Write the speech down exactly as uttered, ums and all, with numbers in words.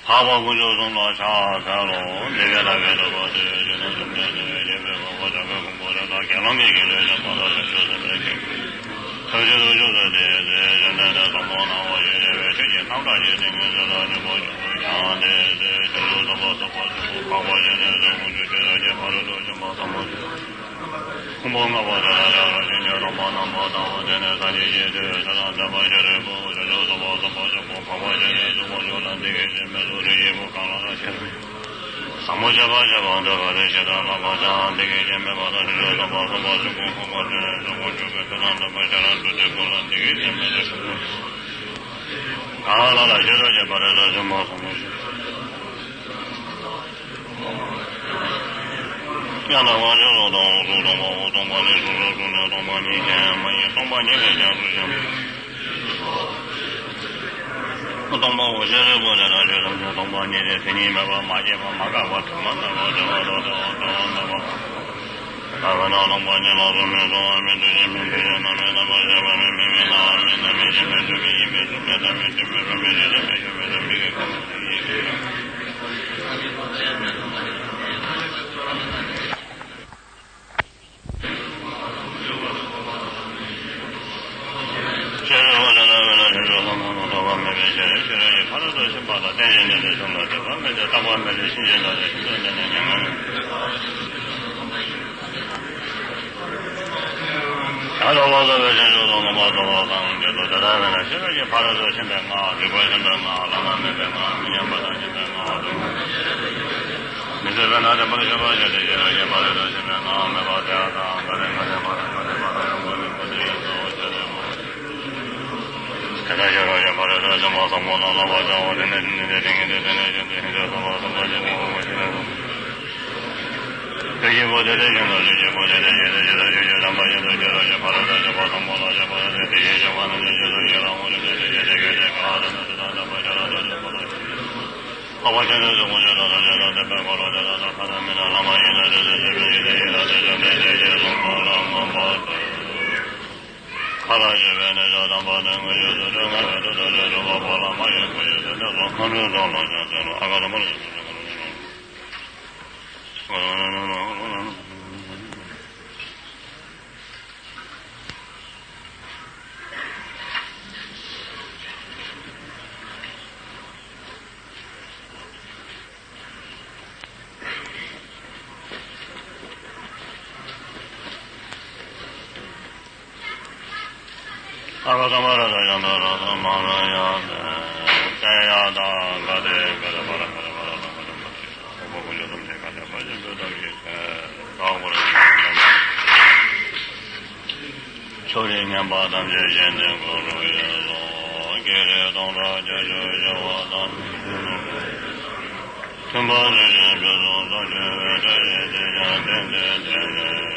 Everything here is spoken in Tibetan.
འཕགས་པ་དཀོན་མཆོག་གསུམ་ལ་ཕྱག་འཚལ་ལོ། འདི་སྐད་བདག་གིས་ཐོས་པ་དེས། ཇི་ལྟར་བཅོམ་ལྡན་འདས་ཀྱིས་ཐེག་པའི་དགོངས་པ་བྱང་པོའི་ཕུང་པོ་དེ་དག་དགེ་སློང་གི་དགེ་ལེགས་ཅན་མ་དག་ལས་ཆོས་སྟོན་པའི་གེགས་ཐམས་ཅད་དུ་ཆོས་སྟོན་ཏེ། ཇི་ལྟར་བསམ་མནོ་བ་ཡིས་བྱས་པའི་ཆོས་ཀྱི་རྣམ་གྲངས་ཀྱི་ཏིང་ངེ་འཛིན་ལ་འཇུག་པ་ཆོས་སུ་ཡང་དེ་སྲིད་ཕྱོགས་བཅུ་པ་ཐུབ་པ་ཆེན་པོ་འཕགས་པ་སྤྱན་རས་གཟིགས་དཀོན་མཆོག་སྤྱན་རས་གཟིགས་ཕ་རོལ་ཏུ་ཕྱིན་པ་ཐམས་ཅད་ཕུང་པོ་ལྔ་པོ་དེ་དག་ཀྱང་རང་བཞིན་གྱིས་སྟོང་པར་རྣམ་པར་དག་པ་དེ་ནི་ས་གཞི་བཞི་སྟེ། ཆོས་དང་ལྡན་པ་ཤཱ་རིའི་བུ། ཕྱོགས་བཅུ་པ་ཐུབ་པ་ཆེན་པོ་འཕགས་པ་སྤྱན་རས་གཟིགས་དཀོན་མཆོག་ལ་འདི་སྐད་ཅེས་སྨྲས་སོ། དེ་ཡི་བུ་གང་ལ་ན་ཆེ་ཟབ་མོ་སྤྱད་པ་བྱེད་པར་འདོད་པ་དེ་ཇི་ལྟར་བསླབ་པར་བྱ། འདི་སྐད་ཅེས་སྨྲས་པ་དང་། ཕྱོགས་བཅུ་པ་ཐུབ་པ་ཆེན་པོ་འཕགས་པ་སྤྱན་རས་གཟིགས་དཀོན་མཆོག་གིས་ཆོས་དང་ལྡན་པ་ཤེས་རབ་ཏུ་སྤྲུལ་པ་ལ་འདི་སྐད་ཅེས་སྨྲས་སོ། གང་ལ་ལ་ཤེས་རབ་ཀྱི་ཕ་རོལ་ཏུ་ཕྱིན་པ་ཟབ་མོ་ཞིང་། ཡང་དག་པར་ཆོས་སུ་སྟོན། དབུ་སྟོང་པ་ནས་གཟུགས་སུ་སྟོན་པ། གཟུགས་སུ་སྟོན་པ་ནས་སྟོང་པ་ཉིད་ཀྱང་མ་ཡིན། སྟོང་པ་ཉིད་ལས་ཀྱང་གཟུགས་ཀྱང་མ་ཡིན། སྟོང་པ་པོ་ཤཱ་རིའི་བུ་དེ་དག་ཆོས་ཐམས་ཅད་སྟོང་པ་ཉིད་དེ། མཚན་ཉིད་མེད་པ། མ་སྐྱེས་པ། མ་འགགས་པ། དྲི་མ་མེད་པ། བདེ་བ་དང་བདེ་བ་དང་བདེ་བ་མེད་པ། ད་བས་ན་སྟོང་པ་ཉིད་ལ་སོགས་པའི་གཟུང་བ་མེད། འདུ་ཤེས་མེད། ཤེས་བྱ་རྣམ་སྨིན་རྣམ་པར་ཤེས་པ་མེད། མིག་མེད། རྣ་བ་མེད། སྣ་མེད། ལྕེ་མེད། ཚིག་མེད། ཡིད་མེད། གཟུགས་མེད། རྣམ་མེད། དྲི་མེད། རོ་མེད། རེག་བྱ་མེད། ཤ་མེད། ཡིད་མེད། མིག་གི་ཁམས་མེད། ཡིད་མེད། ཤེས་རབ་ཀྱི་ཕ་རོལ་ཏུ་ཕྱིན་པ་ལ་བརྟེན་ཞིང་ནི་དེ་ཙམ་ལ་སྒྲིབ་པ་མེད་དེ། རྟག་པ་མེད་དེ། ཕྱིན་ཅི་ལོག་སྟེ། ཤིན་ཏུ་ནས་ནི་མྱ་ངན་མེད། ཡང་དག་པར་རྫོགས་པའི་བྱང་ཆུབ་ཏུ་ལོངས་པར་སྤྱོད་པ་དང་འབྲས་བུ་དེ་ལྟར་བས་ན། ཤེས་རབ་ཀྱི་ཕ་རོལ་ཏུ་ཕྱིན་པའི་སྔགས། འཇུག་པ་ཆེན་པོའི་སྔགས། བླ་ན་མེད་པའི་སྔགས། མི་མཉམ་པ་དང་མཉམ་པའི་སྔགས་སུ་མི་སྲིད་པས་ན་བདེན་པར་ཆོད་པར་བྱ་སྟེ། ཤེས་རབ་ཀྱི་ཕ་རོལ་ཏུ་ཕྱིན་པའི་སྔགས་སྨྲས་པ། དེ་ཡང་ད་ག་ནི་ག་ནི་བར་དུ་ག་ནི་བར་དུ་ཡང་དག་པར་ཡོངས་སུ་རྫོགས་པར་བྱ་སྟེ། དེ་ལྟར་ཤེས་རབ་ཀྱི་ཕ་རོལ་ཏུ་ཕྱིན་པ་ཟབ་མོ་རྣམས་བསླབ་པར་བྱའོ། དེ་ནི་དེ་ནི་དེ་ཉིད་དེ། དེ་ནས་བྱོན་ཏེ་ཕྱིན་ཆད་ཐོབ་པ་ཐོབ་པ་ཆེན་པོ་འཕགས་པ་སྤྱན་རས་གཟིགས། དེ་བཞི་པོ་དེ་དེ་བཞིན་དུ་ལུས་བཞི་པོ་དེ་དེ་བཞིན་དུ་ཇི་ལྟར་ཆོས་ཀྱི་དམ་པ་བཞིན་དུ་ཤེས་རབ་ཀྱི་ཕ་རོལ་ཏུ་ཕྱིན་པ་ཟབ་མོ་ལ་སྤྱད་པ་དེ་དེ་ཡི་སྤྱོད་པ་རྣམས་ཀྱང་ཇི་ལྟར་ཡོད་པ་ངོ་ཤེས་པ་དེ་བཞིན་དུ་སྐད་ཅེས་བཀའ་སྩལ་ནས། དེ་དང་ལྡན་པ་ཤེས་རབ་ཏུ་སྤྱོད་པ་ལ་འཕགས་པ་སྤྱན་རས་གཟིགས་དཀོན་མཆོག་དང་ཐམས་ཅད་དང་ལྡན་པའི་འཁོར་ལོ་དེ་དག་དང་ཐ་ན་མི་དང་ལྷ་མ་ཡིན་ལས་འདས་ཏེ་སྲིད་པའི་ཡེ་ཤེས་ཡི་ལྷ་དེ་བཅོམ་ལྡན་འདས་ཀྱིས་གསུངས་པ་ལ་མངོན་པར་བསྟོད། མཁའ་ལ་སྤྱོད་པའི་གནས་སྐབས་དམ་པ་དེ་ངུ་ཞིང་དུར་ཁྲོད་ལྔ་པའི་མཐུ་སྟོབས་ཀྱིས་སྒྲུབ་པ་པོ་ལ་མ་ཡི་བུ་ཡི་སེམས་ཅན་སོགས་མཁའ་འགྲོའི་ཚོགས་ལ་ཕྱག་འཚལ་ལོ། ཨ་ག་དང་པོ་ལ་ཕྱག་འཚལ་ལོ། ཨ་ག་ཙམ་པ་ར་ད་ཡང་ད་ར་ད་མ་ར་ཡ་ད་ཡ་ད་ག་དེ་ག་དེ་པ་ར་ག་དེ་པ་ར་ད་ག་དེ་པ་ར་ད་ག་དེ་པ་ར་ད་ག་དེ་པ་ར་ད་ག་དེ་པ་ར་ད། ཕྱོགས་རིས་ངན་པ་ཐམས་ཅད་ཞི་སྟེ་འགྲོ་བའི་བློ། བགེགས་རིགས་སྟོང་ཕྲག་བརྒྱད་ཅུ་ཞི་བ་དང་། མཐུན་པ་ཇི་བཞིན་ཕུན་སུམ་ཚོགས་སྤྱོད་པའི། བཀྲ་ཤིས་དེས་ཀྱང་ཏན་ཏན་འགྲིབ་མེད་